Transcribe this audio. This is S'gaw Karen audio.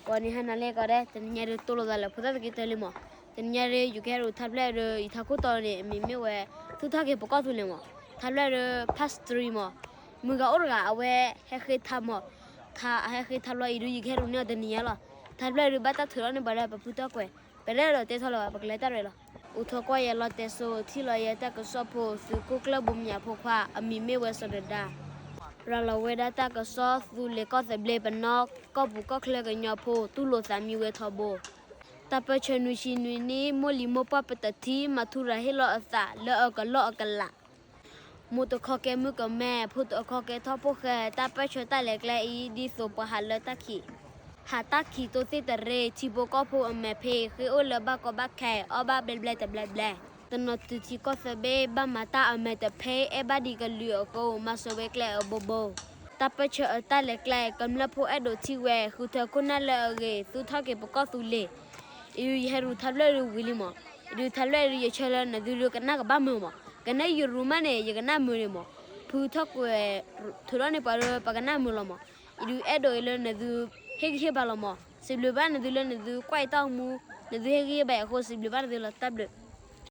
ကိးနံၤဟါနၤလၢကိးဂၤဒဲး, တနံၤညါဒုးတိၢ်လိာ်သးလၢဖိသၣ်သက့တၢၢ်လံမး. တနံၤညါဒုး ယကဟဲရူၤထါဖျၢၣ်ဒုး ယထးခိၣ်တီန့ၣ် အမံၤမ့ၢ်ဝဲ သူၣ်ထီၣ်က့ၤပကီၢ်သူလ့ၤမး. ထါဖျၢၣ်ဒုး part three မး. မုၢ်ဂၤအိၣ်တဂၤ အဝဲဟဲဃ့ထါမး. ထါ အဟဲဃ့ထါဘျီအံၤဒုး ယကဟဲရူၤန့ၢ်အီၤတနံၤညါလီၤ. ထါဖျၢၣ်ဒုး ဘၣ်တၢ်ထုးထီၣ်န့ၢ်ပှၤလၢပဖုတီၢ်ကွဲၤ, ပတဲဒီးတဲထီၣ်လၢၤဘၣ်, ပကလဲၤတၢ်ရဲၣ်လီၤ. အိၣ်ထီၣ်ကွၢ်ယဲလီၤတဲစိၤ, ထံၣ်လီၤယဲတၢ်ကစီၣ်ဖိ, သုးခိၣ်ကျၢၢ်ဘိမၠးဖိခွါ, အမံၤမ့ၢ်ဝဲစီၤဒဒါ. ရၤလီၤဝဲဒၣ်တၢ်ကစီၣ်သူလ့ၤကီၢ်သဘျ့, ပနီၢ်ကီၢ်ပူၤကီၢ်ချၢကညီဖိ, တူၢ်လိာ်သးမံဝဲထီဘိ. တၢ်ပၢၢ်ဆၢနွံဆံနွံနံၣ်, မိၢ်လံၤမိၢ်ပှၢ်ပတထံၣ်, မၤထူရၤဟ့ၣ်လီၤအသးလၢအကလီၢ်အကလး. မိၢ်တခီကဲမုၣ်ကမဲ, ဖိတခီကဲထီၣ်ဖိၣ်ဃဲ, တၢ်ပၢၢ်ဆၢတၢ်လဲၤကျဲအံၤ ဒ်သိးပှၤဟးလၢတၢ်ခံး, ဟးတၢ်ခံးတိသ့ၣ်တရ့, ထံဖိကီၢ်ဖိအမဲာ်ဖ့, ဃ့အိၣ်လၢဘၣ်ကီဘၣ်ခဲ, အီၣ်ဘၣ်ဘျဲးဘျဲးတဘျဲးဘျဲး. တနီၤတုၤထံကီၢ်သဘျ့, ဘၣ်မၤတၢ်အမဲာ်တဖ့, အဲၣ်ဘၣ်ဒံးကလုာ်အဃိ, မၤစၢၤဝဲကျဲအဘိဘိ. တၢ်ပၢၢ်ဆၢအတၢ်လဲၤကျဲ, ကမျၢၢ်ဖိအဲၣ်ဒိးထံၣ်ဝဲ, ဃုထၢခိၣ်နၢ်လၢအဂ့ၤ, သူၣ်ထီၣ်က့ၤပကီၢ်သူလ့ၤ. အံၤဒုးယဟဲရူၤထါဖျၢၣ်ဒုးဝံၤလံမး. အံၤဒုးထါဖျၢၣ်ဒုး ယဆၢလၢနသုဒုးကနၣ်ကဘၣ်မုာ်မး. ကနၣ်ယရူၤမးန့ၣ် ယကနၣ်မုာ်န့ၣ်မး. ဖုထီၣ်ကွဲၤ ထုးထီၣ်န့ၢ်ပှၤဒီး ပကနၣ်မုာ်လီၤမး. အံၤဒုးအဲၣ်ဒိးအံၤလၢနသု ဟ့ၣ်ဂံၢ်ဟ့ၣ်ဘါလီၤမး. စံးဘျုးဘၣ်နသုလၢနသုကွၢ်အံၤတၢ်အိၣ်မူ, နသုဟ့ၣ်ဂံၢ်ဟ့ၣ်ဘါအံၤအဃိ စံးဘျုးဘၣ်နသုလီၤ. တၢ်ဘျုး.